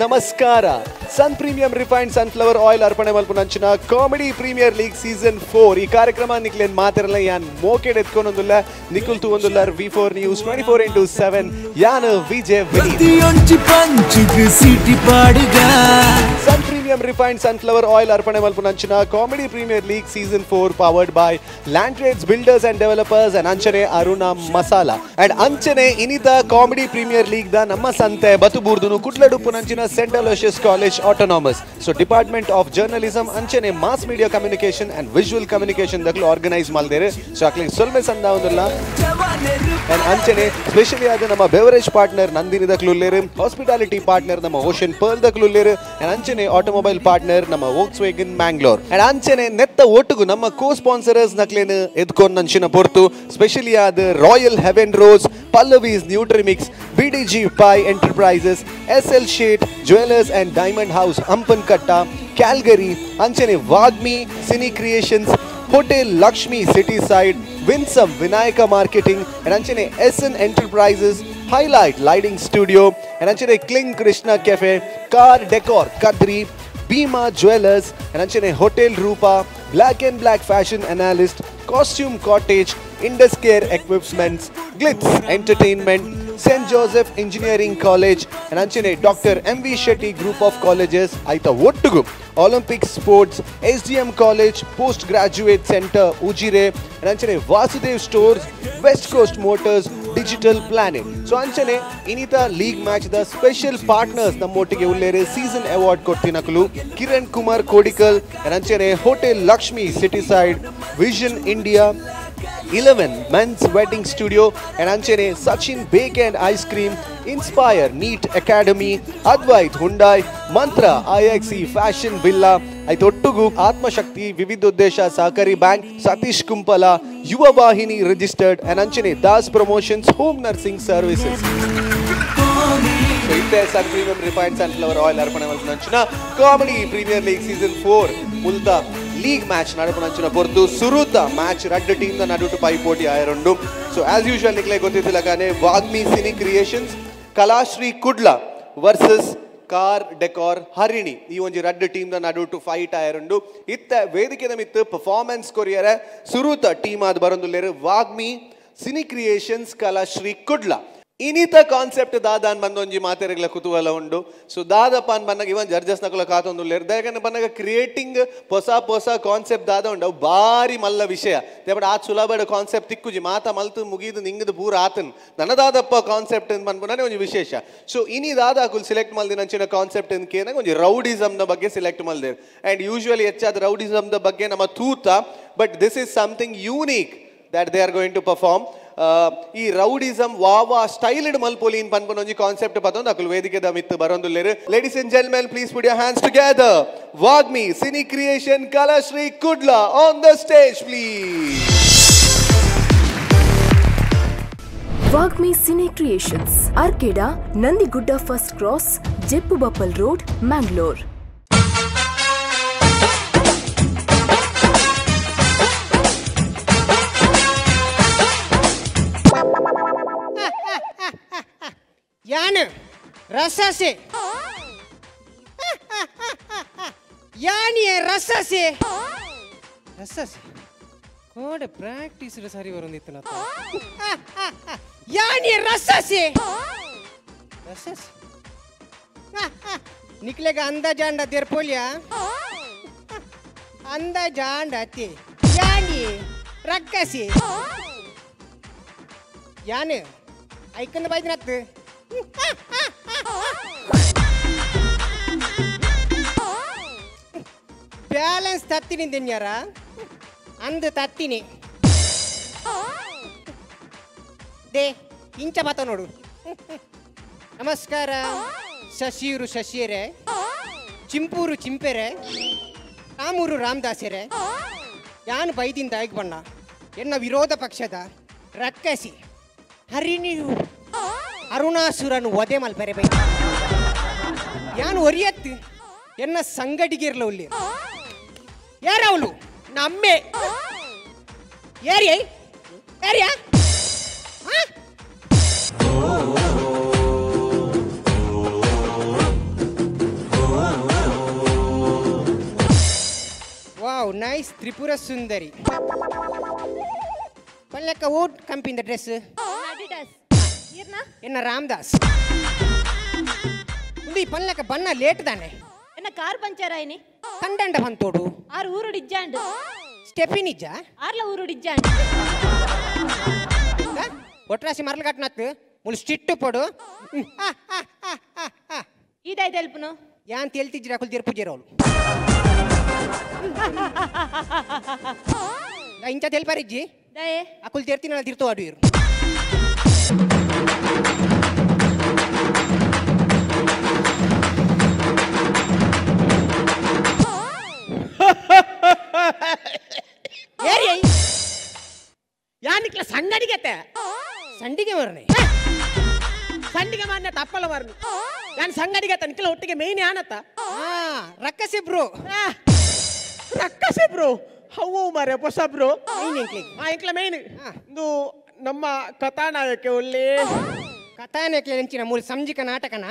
ನಮಸ್ಕಾರ. Sun premium refined sunflower oil ಅರ್ಪಣೆ ಮಲ್ಪುನಂಚಿನ ಕಾಮಿಡಿ ಪ್ರೀಮಿಯರ್ ಲೀಗ್ ಸೀಸನ್ 4 ಈ ಕಾರ್ಯಕ್ರಮ ನಿಕ್ಲೇನ್ ಮಾತಿರಲ್ಲ ಯಾನ್ ಮೋಕೆಡ್ ಎತ್ಕೊಂಡೊಂದುಲ್ಲ ನಿಕುಲ್ ತೂವೊಂದುಲ್ಲಾರ್ V4 news 24x7 ಯಾನ್ Vijay Sun premium refined sunflower oil ಅರ್ಪಣೆ ಮಲ್ಪುನಂಚಿನ comedy premier league season 4 powered by land trades builders and developers and ಅಂಚನೆ ಅರುಣ ಮಸಾಲಾ ಅಂಡ್ ಅಂಚನೆ ಇನಿತ ಕಾಮಿಡಿ ಪ್ರೀಮಿಯರ್ ಲೀಗ್ the ನಮ್ಮ ಸಂತೆ ಬತುಬೂರ್ದುನು ಕುಡ್ಲಡುಪ್ಪುನಂಚಿನ saint Aloysius college autonomous. So department of journalism ಅಂಚನೆ mass media communication and visual communication ದಕ್ಲು organise ಮಲ್ದೇರು. So ಅಕ್ಲಿ ಸೊಲ್ಮೆ ಸಂದಾವುದಿಲ್ಲ ಅಂಡ್ ಅಂಚನೆ ಸ್ಪೆಷಲಿ ಆದ ನಮ್ಮ ಬೆವರೇಜ್ ಪಾರ್ಟ್ನರ್ ನಂದಿನಿ ದಕ್ಲುಲ್ಲೇರು, ಹಾಸ್ಪಿಟಾಲಿಟಿ ಪಾರ್ಟ್ನರ್ ನಮ್ಮ ಓಷನ್ ಪರ್ಲ್ ದಕ್ಲುಲ್ಲೇರು ಅಂಡ್ ಅಂಚನೆ ಆಟೋಮೊಬೈಲ್ ಪಾರ್ಟ್ನರ್ ನಮ್ಮ ವೋಕ್ಸ್ ವೇಗನ್ ಮ್ಯಾಂಗ್ಳೂರ್ ಅಂಡ್ ಅಂಚನೆ ನೆತ್ತ ಒಟ್ಟುಗು ನಮ್ಮ ಕೋ ಸ್ಪಾನ್ಸರರ್ಸ್ ನಕ್ಲೇನು ಎದ್ಕೊಂಡ್ ನಂಚಿನ ಪೊರ್ತು ಸ್ಪೆಷಲಿ ಆದ royal heaven rose, Pallavi's Nutrimix, BDG Pai enterprises, SL Sheth jewellers and diamond house Hampankatta, Calgary, ಅಂಚನೆ Vagmi cine creations, hotel Lakshmi city side, Winsome Vinayaka marketing and ಅಂಚನೆ S N enterprises, highlight lighting studio and ಅಂಚನೆ cling Krishna cafe, car decor Kadri, Bhima jewellers and ಅಂಚನೆ hotel Roopa, black and black fashion analyst, costume cottage, Indus care equipments, glitz entertainment, saint Joseph engineering college and ಅಂಚನೆ doctor M V Shetty group of colleges ಐತ ಒಟ್ಟುಗು Olympic sports, S D M college, post graduate centre Ujire and ಅಂಚನೆ Vasudev stores, west coast motors, digital planet. So ಅಂಚನೆ ಇನ್ನಿತ league match the special partners ನಮ್ಮೊಟ್ಟಿಗೆ ಉಲ್ಲೇರೆ season award ಕೊಡ್ತಿನಕಲು Kiran Kumar Kodikal and ಅಂಚನೆ hotel Lakshmi city side, vision India, 11 men's wedding studio and ಅಂಚನೆ Sachin bake and ice cream, inspire NEET academy, Advait Hyundai, Mantra IXE fashion villa ಐತೊಟ್ಟುಗು ಆತ್ಮಶಕ್ತಿ ವಿವಿಧೋದ್ದೇಶ ಸಹಕಾರಿ bank, Satish Kumpala, Yuva Vahini registered and ಅಂಚನೆ Das promotions, home nursing services. ಇತ್ತೆ Sun premium refined sunflower oil ಅರ್ಪಣೆ ಮಲ್ಪುನಂಚಿನ comedy premier league season 4 ಮುಲ್ತ league match ನಡಪುನಂಚಿನ ಪೊರ್ತು ಸುರುತ match ರಡ್ಡು team the ನಡುಟು ಪೈಪೋಟಿ ಆಯರುಂಡು. ಸೊ ಆಸ್ ಯೂಶುವಲ್ ನಿಕ್ಲೆ ಗೊತ್ತಿತ್ತಿಲಕಾನೆ Vagmi cine creations, Kalashree Kudla versus car decor Harini ಈ ಒಂಜಿ ರಡ್ಡು ಟೀಮ್ the ನಡುಟು ಫೈಟ್ ಆಯರುಂಡು. ಇತ್ತ ವೇದಿಕೆದ ಮಿತ್ತು ಪರ್ಫಾರ್ಮೆನ್ಸ್ ಕೊರಿಯರ ಸುರುತ ಟೀಮ್ ಆದ್ ಬರೊಂದುಲ್ಲೇರು ವಾಗ್ಮಿ ಸಿನಿ ಕ್ರಿಯೇಷನ್ಸ್ ಕಲಾಶ್ರೀ ಕುಡ್ಲ. ಇನ್ನಿತ ಕಾನ್ಸೆಪ್ಟ್ ದಾದಾನ್ ಬಂದೊಂಜಿ ಮಾತೆರೆಗ್ಲ ಕುತೂಹಲ ಉಂಡು. ಸೊ ದಾದಪ್ಪ ಅನ್ ಬಂದಾಗ ಇವನ್ ಜಡ್ಜಸ್ ನಕುಲ ಕಾತೊಂದುಲ್ಲೇರು ದಯಕಂಡ ಬಂದಾಗ ಕ್ರಿಯೇಟಿಂಗ್ ಹೊಸ ಹೊಸ ಕಾನ್ಸೆಪ್ಟ್ ದಾದ ಉಂಡು ಅವು ಭಾರಿ ಮಲ್ಲ ವಿಷಯ. ದೇಪಡ ಆ ಸುಲಭ ಕಾನ್ಸೆಪ್ಟ್ ತಿಕ್ಕುಜಿ ಮಾತ ಮಲ್ತು ಮುಗಿದು ನಿಂಗದು ಪೂರ ಆತನ್ ನನ್ನ ದಾದಪ್ಪ ಕಾನ್ಸೆಪ್ಟ್ ಅಂತ ಬಂದ್ಪುನಾನೆ ಒಂಜಿ ವಿಶೇಷ. ಸೊ ಇನಿ ದಾದಾಕುಲ್ ಸೆಲೆಕ್ಟ್ ಮಲ್ದಿನಂಚಿನ ಕಾನ್ಸೆಪ್ಟ್ ಅಂತ ಕೇನಾಗ ಒಂಜಿ ರೌಡಿಸಮ್ನ ಬಗ್ಗೆ ಸೆಲೆಕ್ಟ್ ಮಲ್ದೇರು ಆ್ಯಂಡ್ ಯೂಶುವಲಿ ಹೆಚ್ಚಾದ ರೌಡಿಸಮ್ದ ಬಗ್ಗೆ ನಮ್ಮ ತೂತ, but this is something unique that they are going to perform. ಈ ರೌಡಿಸಮ್ ವಾವಾ ಸ್ಟೈಲ್ಡ್ ಮಲ್ಪೊಲಿನ್ ಪನ್ಪುನ ಒಂಜಿ ಕಾನ್ಸೆಪ್ಟ್ ಪತ್ತೊಂದು ಅಕುಲು ವೇದಿಕೆದ ಮಿತ್ತು ಬರೊಂದುಲ್ಲೇರು. Ladies and gentlemen, please put your hands together. Vagmi cine creation Kalashree Kudla on the stage please. Vagmi cine creations, Arkeda, Nandigudda first cross, Jeppubappal road, Mangalore. ಯಾನು ರಸಸೆ ಯಾನಿಯೇ ರಸಸೆ ರಸಸೆ ಕೋಡೆ practice ಸರಿ ಬರೊಂದಿತ್ತು ನಾ. ಯಾನಿಯೇ ರಸಸೆ ರಸಸೆ ನಿಕ್ಲೆಗ ಅಂದಾಜಾಂಡ ದೇರ್ಪೋಲಿಯ ಅಂದಾಜಾಂಡ ಅತಿ ಯಾನಿ ರಕ್ಕಸಿ ಯಾನು ಐಕಂದ ಬಾಯ್ದಿನತ್ತು balance ತತ್ತೀನಿ ದೆನ್ಯಾರ ಅಂದು ತತ್ತೀನಿ they ಇಂಚ ಬಾತ ನೋಡು. ನಮಸ್ಕಾರ ಶಶಿಯೂರು ಶಶಿಯರೇ, ಚಿಂಪೂರು ಚಿಂಪೆರೆ, ರಾಮೂರು ರಾಮದಾಸರೇ, ಯಾನು ಬೈದಿಂದ ಆಗಿ ಬಣ್ಣ ಎನ್ನ ವಿರೋಧ ಪಕ್ಷದ ರಕ್ಕಸಿ ಹರಿಣಿಯು ಅರುಣಾಸುರನು ವಧೆ ಮಲ್ಪರೆ ಬೈ ಯಾನು ಒರಿಯತ್ತು ಎನ್ನ ಸಂಗಡಿಗಿರ್ಲ ಉಲ್ಲಿ ಯಾರವಳು ನಮ್ಮೆ ಯಾರಿಯ ಯಾರ್ಯಾ ನೈಸ್ ತ್ರಿಪುರ ಸುಂದರಿ ಪಲ್ಲಕ್ಕ ಓಟ್ ಕಂಪಿಂದ ಡ್ರೆಸ್ ಅಡಿಡಾಸ್ ಇರ್ನ ಎನ್ನ ರಾಮದಾಸ್ ಉಂದು ಈ ಪಲ್ಲಕ್ಕ ಬಣ್ಣ ಲೇಟ್ ದಾನೆ ಎನ್ನ ಕಾರ್ ಪಂಚರ್ ಆಯ್ನಿ ಕಂಡಂಡ ಬಂತೋಡು ಆರು ಊರು ಡಿಜ್ಜಾಂಡ್ ಸ್ಟೆಪಿನಿಜ್ಜ ಆರ್ಲ ಊರು ಡಿಜ್ಜಾಂಡ್ ಒಟ್ರಾಸಿ ಮರಲಗಟ್ನತ್ತು ಮುಳು ಸ್ಟಿಟ್ಟು ಪಡು ಇದಾಯ್ತು ಎಲ್ಪನು ಯಾನ್ ತೇಲ್ತಿಜ್ಜಿರ ಅಕುಲ್ ತೀರ್ ಪೂಜೆರೋಳು ಇಂಚ ತೆಲ್ಪರಿಜ್ಜಿ ದಯೆ ಅಕುಲ್ ತೀರ್ತಿನ ತೀರ್ತು ಅಡುಯಿರು ಯಾನಿಕ್ಲ ಸಂಗಡಿಗೆತ್ತೆ ಸಂಡಿಗೆ ಮಾರನೆ ಸಂಡಿಗೆ ಮಾರನೆ ತಪ್ಪಲ ಮಾರನೆ ನಾನು ಸಂಗಡಿಗೆ ನಿಕ್ಲ ಒಟ್ಟಿಗೆ ಮೇಯ್ನ್ ಯಾನತ್ತ ರಕ್ಕಸಿ ಬ್ರೋ ರಕ್ಕಸಿ ಬ್ರೋ ಹೌವು ಮಾರೆ ಹೊಸ ಬ್ರೋ ಇಂಕ್ಲ ಮೇಯ್ನ್ ಇದು ನಮ್ಮ ಕಥಾನಾಯಕ ಒಳ್ಳೆ ಕಥಾನಾಯಕ ಎಂಚಿನ ಮೂಲ ಸಂಜಿಕ ನಾಟಕನ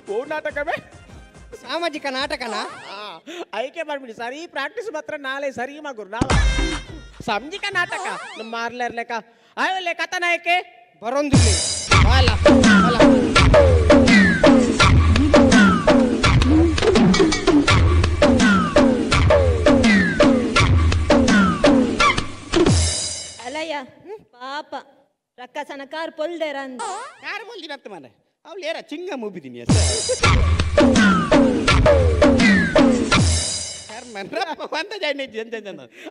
ಓ ನಾಟಕವೇ ಸಾಮಾಜಿಕ ನಾಟಕನ ಐಕೆ ಮಾಡ್ಬಿಡಿ ಸರಿ ಪ್ರಾಕ್ಟೀಸ್ ಮಾತ್ರ ನಾಳೆ ಸರಿ ಮಗುರು ನಾವು ಸಂಜಿಕ ನಾಟಕ ನಮ್ಮ ಮಾರ್ಲೇರ್ಲೆಕ್ಕ ಅಯ್ಯೋಲೆ ಕಥಾನಾಯಕೆ ಬರೋಂದಿಲ್ಲ ಬಾಲ ಬಾಲ ಅಲಯ್ಯ ಪಾಪ ರಕ್ಕಸನ ಕಾರ್ ಪೊಲ್ದೇರ ಅಂದ ಕಾರ್ ಪೊಲ್ದಿನತ್ತ ಮಾರೆ ಅವಳು ಏರ ಚಿಂಗ ಮುಬ್ಬಿದ್ದೀನಿ ಸರ್ వంద జాయిన్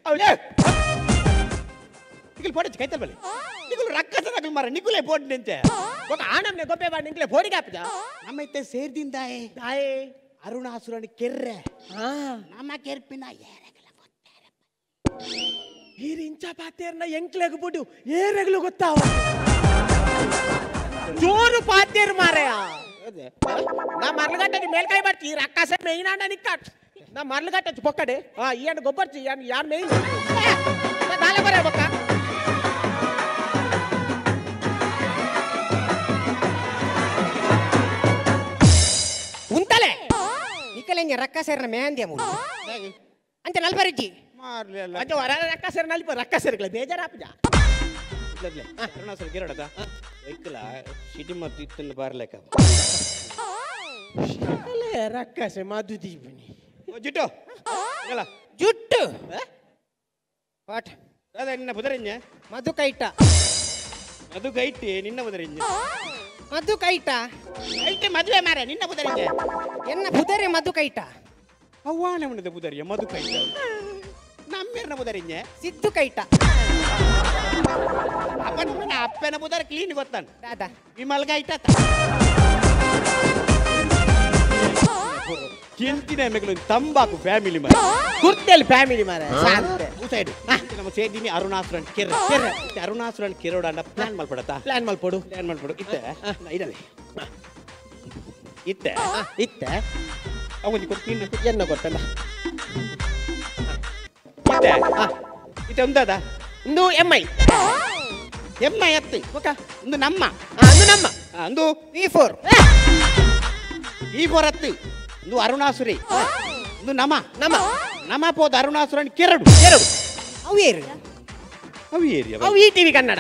ಅವಳು ನಿಕುಲು ಪೋಡచ్చు ಕೈತಲ್ ಬಲ್ಲಿ ನಿಕುಲು ರಕ್ಕಸ ನಕಲು ಮಾರ ನಿಕುಲೇ ಪೋಡ್ ನಿಂತೆ ఒక ಆನಮ್ನೆ ಗೊಪ್ಪೆ ಬಾ ನಿಂಕ್ಲೆ ಪೋಡಿಗೆ ಹಾಪಿದ ನಮ್ಮೈತೆ ಸೇರ್ದಿಂದಾಯೆ ದಾಯೆ ಅರುಣಾಸುರನ ಕೆರ್ರೆ ನಮ್ಮ ಕೆರ್ಪಿನ ಏರೆಗಲ ಈರ್ ಇಂಚ ಪಾತೇರ್ನ ಎಂಕ್ಲೆಗ್ ಬುಡು ಏರೆಗಲು ಗೊತ್ತಾವ ಜೋರು ಪಾತೇರ್ ಮಾರಯ ನಾ ಮರ್ಲಗಟ್ಟೆ ಮೇಲ್ಕಾಯಿ ಬರ್ತಿ ಈ ರಕ್ಕಸ ಮೇಯ್ನ್ ಅಂಡ ನಿಕ್ಕ ನಾ ಮರ್ಲಗಟ್ಟೆ ಪೊಕ್ಕಡೆ ಈ ಅಣ್ಣ ಗೊಬ್ಬರ್ಚಿ ಯಾರು ಮೇಯ್ನ್ ನಾಳೆ ಬರ ಬೊಕ್ಕ ಉಂತಲೆ ನಿಕಲೆಂಗೆ ರಕ್ಕಸೇರ್ನ ಮೇಂದ್ಯ ಮೂಲ ಅಂಚೆ ನಲ್ಪರಿಜ್ಜಿ ಅಂಚೆ ಹೊರ ರಕ್ಕಸೇರ್ ನಲ್ಪ ರಕ್ಕಸೇರ್ಗಳ ಬೇಜಾರಾಪಜ ಅರುಣಾಸುರ ಗಿರಡದ ವೈಕಲ ಸಿಟಿ ಮತ್ತು ಇತ್ತನ್ನು ಬಾರ್ಲೆಕ ಅಲ್ಲೇ ರಕ್ಕಸೆ ಮಧು ದೀಪನಿ ಜಿಟ್ಟು ಜುಟ್ಟು what ಅದ ನಿನ್ನ ಬುದರಿಂಜ ಮಧು ಕೈಟ ಮಧು ಕೈಟಿ ನಿನ್ನ ಬುದರಿಂಜ ಮಧು ಕೈಟ ಐಟೆ ಮದುವೆ ಮಾರ ನಿನ್ನ ಬುದರಿಂಜ ಎನ್ನ ಬುದರೆ ಮಧು ಕೈಟ ಅವ್ವಾನೆ ಉಣ್ಣದ ಬುದರಿಯ ಮಧು ಕೈಟ ನಮ್ಮೇರ್ನ ಬುದರಿಂಜ ಸಿದ್ದು ಕೈಟ ಅಪ್ಪನ ಅಪ್ಪನ ಬುದರ ಕ್ಲೀನ್ ಗೊತ್ತಾನ ದಾದಾ ವಿಮಲ್ ಕೈಟ ಚಿಂತಿನ ಮೆಗಳು ತಂಬಾಕು ಫ್ಯಾಮಿಲಿ ಮಾರ ಕುರ್ತೆಲ್ ಫ್ಯಾಮಿಲಿ ಮಾರ ಸೈಡ್ ನಮ್ಮ ಸೇದಿನಿ ಅರುಣಾಸುರನ್ ಕೆರ್ರೆ ಕೆರ್ರೆ ಅರುಣಾಸುರನ್ ಕೆರೋಡ ಅಂಡ ಪ್ಲಾನ್ ಮಲ್ಪಡತಾ ಪ್ಲಾನ್ ಮಲ್ಪಡು ಪ್ಲಾನ್ ಮಲ್ಪಡು ಇತ್ತೆ ಇದಲ್ಲಿ ಇತ್ತೆ ಇತ್ತೆ ಅವನಿಗೆ ಕೊಡ್ತೀನಿ ಎನ್ನ ಕೊಟ್ಟಲ್ಲ ಇತ್ತೆ ಇತ್ತೆ ಒಂದಾದ ಒಂದು ಎಂ I M I ಅತ್ತು ಓಕೆ ಒಂದು ನಮ್ಮ ಅಂದು ನಮ್ಮ ಅಂದು ವಿ ಫೋರ್ ಈ ಫೋರ್ ಅತ್ತು ಒಂದು ಅರುಣಾಸುರಿ ಒಂದು ನಮ ನಮ ನಮ ಪೋದ ಅರುಣಾಸುರನ್ ಕೆರಡು ಕೆರಡು ಅವು ಏರು ಅವು ಏರಿಯಾ ಅವು ಈ ಟಿವಿ ಕನ್ನಡ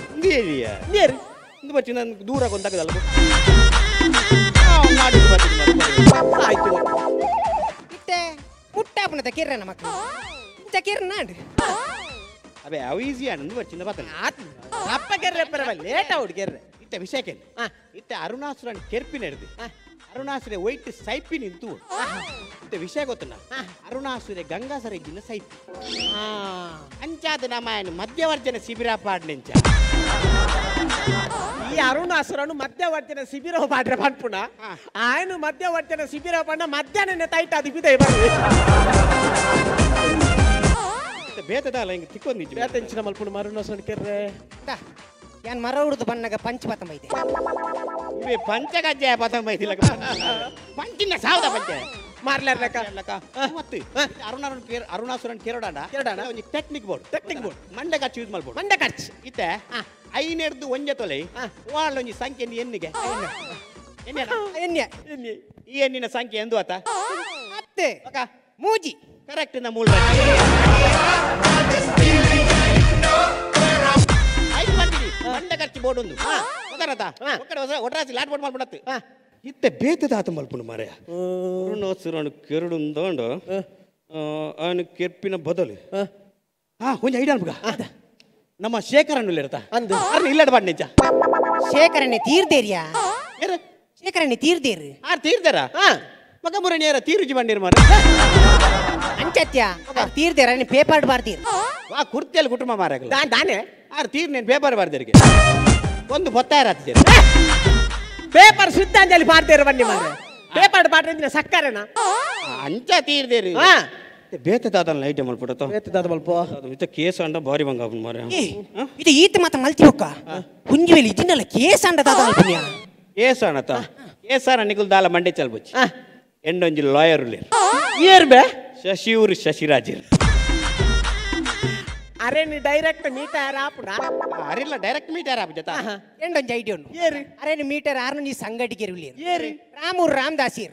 ಒಂದು ಏರಿಯಾ ಏರು ಒಂದು ಬಚ್ಚಿ ನಾನು ದೂರ ಗೊಂದಾಗದಲ್ಲ ಆಯ್ತು ಇತ್ತೆ ಮುಟ್ಟಾಪುನದ ಕಿರಣ ಮಕ್ಕಳು ಇಂಚ ಕಿರಣ ಅಬೆ ಅವು ಈಸಿ ಒಂದು ಬಚ್ಚಿಂದ ಬಾತನ ಅಪ್ಪ ಕೆರ್ರೆ ಪರವಾಗಿಲ್ಲ ಲೇಟ್ ಔಟ್ ಕೆರ್ರೆ ಇತ್ತೆ ವಿಷಯಕ್ಕೆ ಇತ್ತೆ ಅರುಣಾಸುರನ್ ಕೆರ್ಪಿನ ಹಿಡ್ದು ಅರುಣಾಸುರೆ ವೈಟ್ ಸೈಪಿ ನಿಂತು ಇತ್ತೆ ವಿಷಯ ಗೊತ್ತನ ಅರುಣಾಸುರೆ ಗಂಗಾಸರ ಇದ್ದಿನ ಸೈಪಿ ಅಂಚಾದ ನಮ್ಮ ಮಧ್ಯವರ್ಜನ ಶಿಬಿರ ಪಾಡ್ನೆಂಚ ಈ ಅರುಣಾಸುರನು ಮಧ್ಯವರ್ಜನ ಶಿಬಿರ ಪಾಡ್ರೆ ಪನ್ಪುಣ ಆಯನು ಮಧ್ಯವರ್ಜನ ಶಿಬಿರ ಪಂಡ ಮಧ್ಯಾಹ್ನ ತೈಟ್ ಅದು ಬಿದೆ ಬೇತದಲ್ಲ ಹಿಂಗೆ ತಿಕ್ಕೊಂದಿಜ್ಜಿ ಬೇತ ಇಂಚಿನ ಮಲ್ಪುಣ ಅರುಣಾಸುರನ್ ಕೆರ್ರೆ ಯಾನ್ ಮರ ಹುಡ್ದು ಬಣ್ಣಗ ಪಂಚ ಪತಂಬ ಇದೆ ಇವೆ ಪಂಚಗಜ್ಜೆ ಪತಂಬ ಇದಿಲ್ಲ ಪಂಚಿನ ಸಾವದ ಪಂಚ ಮಾರ್ಲಾರ್ಲಕ ಮತ್ತೆ ಅರುಣಾಸುರನ್ ಅರುಣಾಸುರನ್ ಕೆರಡಾಂಡ ಕೆರಡಾಂಡ ಒಂಜಿ ಟೆಕ್ನಿಕ್ ಬೋರ್ಡ್ ಟೆಕ್ನಿಕ್ ಬೋರ್ಡ್ ಮಂಡೆ ಖರ್ಚು ಯೂಸ್ ಮಾಡ್ಬೋದು ಮಂಡೆ ಖರ್ಚು ಇತ್ತೆ ಐನೆಡ್ದು ಒಂಜೆ ತೊಲೆ ಒಂಜಿ ಸಂಖ್ಯೆ ಎನ್ನಿಗೆ ಎನ್ನೆ ಈ ಎನ್ನಿನ ಸಂಖ್ಯೆ ಎಂದು ಆತ ಅತ್ತೆ ಮೂಜಿ ಕರೆಕ್ಟ್ ನ ಮೂಲ ಐದು ಬಂದಿರಿ ಮಂಡ ಖರ್ಚು ಬೋರ್ಡ್ ಒಂದು ಗೊತ್ತಾರತಾ ಒಟ್ರಾಸಿ ಲಾಟ್ ಬೋರ್ಡ್ ಮಾಡ್ಬಿಡತ್ತೆ ಇತ್ತೆ ಬೇತದ ಆತ ಮಲ್ಪುಂಡು ಮಾರಾಯ ಅರುಣಾಸುರನು ಕೆರಡುಂದೋಂಡು ಅವನು ಕೆರ್ಪಿನ ಬದಲು ಹಾ ಒಂಜಿ ಐಡಿಯಾ ಅನ್ಪುಗ ನಮ್ಮ ಶೇಖರನ್ನು ಇರ್ತಾ ಅಂದು ಅರ್ನ ಇಲ್ಲಡ ಬಾಡ್ ನಿಜ ಶೇಖರನ್ನೇ ತೀರ್ದೇರಿಯಾ ಶೇಖರನ್ನೇ ತೀರ್ದೇರು ಆರ್ ತೀರ್ದಾರ ಮಗ ಮುರಣಿಯರ ತೀರುಜಿ ಬಂಡಿರು ಮಾರ ಅಂಚತ್ಯ ತೀರ್ದೇರ ನೀ ಪೇಪರ್ ಬಾರ್ದೀರ್ ವಾ ಕುರ್ತಿಯಲ್ಲಿ ಕುಟುಂಬ ಮಾರಾಗಲ್ಲ ದಾನೆ ಆರ್ ತೀರ್ ನೀನು ಪೇಪರ್ ಬಾರ್ದಿರಿಗೆ ಒಂದು ಬೊತ್ತಾರ ಹತ್ತಿದ್ದೀರಿ ಪೇಪರ್ ಶುದ್ಧಾಂಜಲಿ ಬಾರ್ದೇರು ಬನ್ನಿ ಮಾರ ಪೇಪರ್ ಬಾರ್ದ್ರೆ ಸಕ್ಕರೆನಾ ಅಂಚ ತೀರ್ದೇರಿ ಬೇತೆ ದಾದನ ಐಟಮ್ ಮಲ್ಪುಡತ ಬೇತೆ ದಾದ ಮಲ್ಪ ಇತ್ತ ಕೇಸ್ ಅಂಡ ಬಾರಿ ಬಂಗ ಮಾರ ಇದು ಈತ ಮಾತ ಮಲ್ತಿ ಹೋಕ್ಕ ಹುಂಜಿವೇಲಿ ಇದನ್ನಲ್ಲ ಕೇಸ್ ಅಂಡ ದಾದ ಮಲ್ಪುನಿಯ ಕೇಸ್ ಅಣತ ಕೇಸ್ ಅಣ್ಣ ನಿಗುಲ್ ದಾಲ ಮಂಡೆ ಚಲ್ಬುಚ್ಚಿ ಎಂಡೊಂಜಿ ಲಾಯರ್ ಉಲ್ಲೇರು ಏರ್ ಬೇ ಶಶಿಯೂರು ಶಶಿರಾಜರ್ ಅರೆ ನೀ ಡೈರೆಕ್ಟ್ ಮೀಟರ್ ಆಪುಡ ಅರಿಲ್ಲ ಡೈರೆಕ್ಟ್ ಮೀಟರ್ ಆಪು ಜೊತೆ ಎಂಡೊಂಜಿ ಐಡಿಯಾ ಉಂಡು ಏರಿ ಅರೆ ನೀ ಮೀಟರ್ ಆರ್ನು ನೀ ಸಂಗಡಿಗೆರು ಉಲ್ಲೇರು ಏರಿ ರಾಮೂರು ರಾಮದಾಸಿರ್